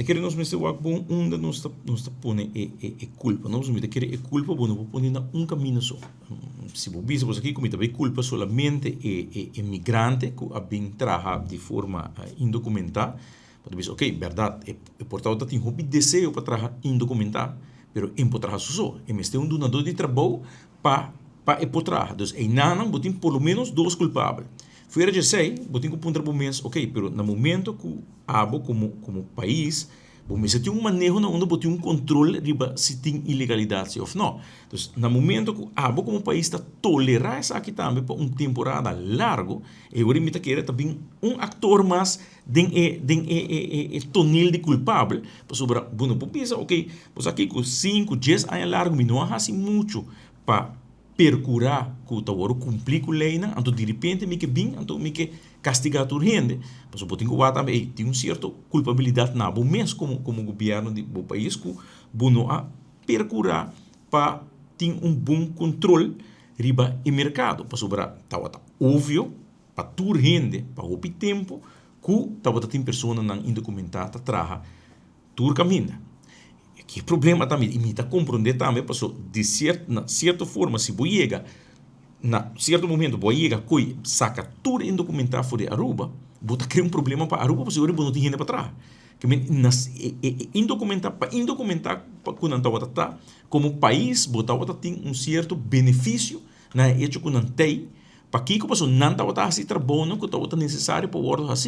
kere nos mester wak bon unda nos ta pone e kulpa. No, mi ta kere e kulpa bo no por pone na un kaminda so. Si bo bisa bo aki ku mi ta bai kulpa solamente e migrante ku a bin traha di forma indokumentá, bo ta bisa, ok, bèrdat, e por tabata tin hopi deseo pa traha indokumentá, pero e no por traha su so. E mester un dunadó di trabou pa e por traha. Dus einan bo tin por lo menos dos kulpabel. Fuera di esei, bo tin ku puntra bo mes, ok, pero na momento ku abo komo pais, bo mester tin un maneho na unda bo tin un kontrol riba si tin ilegalidat si òf no. Dus na momento ku abo komo pais ta tolerá esaki tambe pa un temporada largu, e ora mi ta kere ta bin un aktor mas den e tonel di kulpabel, pasobra bo no por bisa, ok, bo sa kiko, 5, 10 aña largu mi no a hasi muchu pa perkurá ku ta wòrdu kumpli ku leinan, anto di repente mi ke bin, anto mi ke kastigá tur hende. Pasobra bo tin ku wak tambe, ei, tin un sierto kulpabilidat na bo mes komo gobièrnu di bo pais ku bo no a perkurá pa tin un bon kontrol riba e merkado. Pasobra tabata obvio pa tur hende pa hopi tempu ku tabata tin personanan indokumentá ta traha tur kaminda. Ki problema tambe, i mi ta komprondé tambe, paso di na sierto forma si bo yega na sierto momento bo a yega koi saka tur indokumentá for di Aruba, bo ta krea un problema pa Aruba pasobra bo no tin hende pa traha. Ke men na e indokumentá pa indokumentá ku nan tabata ta komo pais bo tabata tin un sierto benefisio na e hecho ku nan tei. Pakiko? Pasobra nan tabata hasi trabounan ku tabata nesesario pa wòrdu hasi.